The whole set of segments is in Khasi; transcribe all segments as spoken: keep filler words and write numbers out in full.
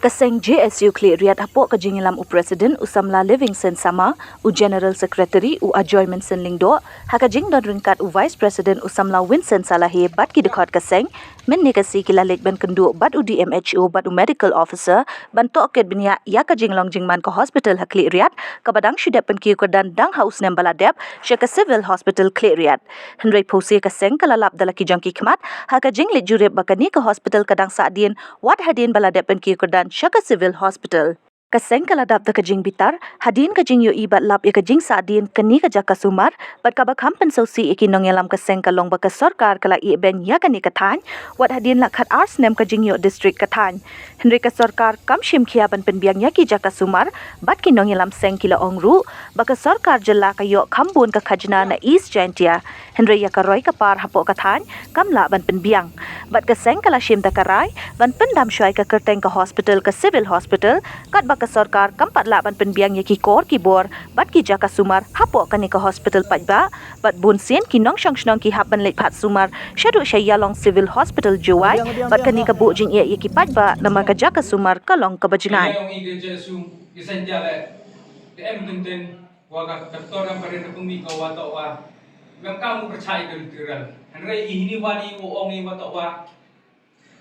Ka seng J S U Khliehriat hapoh ka jingïalam u President u samla Livingstone Sama, u General Secretary u Ajoy Mensing Lyngdoh, ha ka jingdon ryngkat u Vice President u samla Winston Salahe bad ki dkhot ka seng, mynne ka sngi ki la leit ban kynduh bad u D M H O bad u Medical Officer ban tohkit bniah ïa ka jinglong jingman ka hospital ha Khliehriat, kaba dang shu dep pynkiew kyrdan dang ha u snem ba la dep sha ka Civil Hospital Khliehriat. Hynrei phewse ka seng ka la lap da la ki jong ki khmat ha ka jingleit jurip ba kane ka hospital ka dang sahdien wat hadien ba la dep pynkiew kyrdan sha ka Civil Hospital. Ka seng ka la dap da ka jingbitar hadien ka jingïohi bad lap ïa ka jingsahdien kane ka jaka sumar, bad kaba kham pynsngewsih ïa ki nongïalam ka seng ka long ba ka sorkar ka la ïeh beiñ ïa kane ka thaiñ wat hadien la khatar snem ka jingïoh district ka thaiñ. Hynrei ka sorkar kam shim khia ban pynbiang ïa ki jaka sumar, bad ki nongïalam seng ki la ong ruh ba ka sorkar jylla ka ïoh kham bun ka khajna na East Jaintia, hynrei ïa ka roi ka par hapoh ka thaiñ kam lah ban pynbiang. Bad ka seng ka la shim da ka rai ban pyndam shuwa ïa ka kyrteng ka hospital ka Civil Hospital, katba ka sorkar kam pat lah ban pynbiang ïa ki kor ki bor bad ki jaka sumar hapoh kane ka hospital paidbah, bad bunsien ki nongshong shnong ki hap ban leit phad sumar shaduh sha Ïalong Civil Hospital Jowai, bad kane ka buh jingeh ïa ki paidbah namar ka jaka sumar ka long kaba jngai. Ïa ong i ka Jesu, i seng jale, ka em teng teng, wa ka doktor ka pare na pynmih ka wa toh wa. Ngam kam u pyrchai ka literal. Hynrei i hini wa ni u ong i wa toh wa.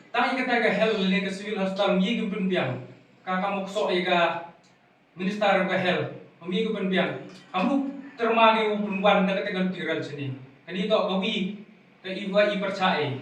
Tang i kata ka health ne ka civil hospital mi ka pynbiang. Ka ka muk so i ka minister ka health. Mi ka pynbiang. Amu terma ni u pynwan na kata ka literal sini. Kani toh ka wi ka i wa i pyrchai.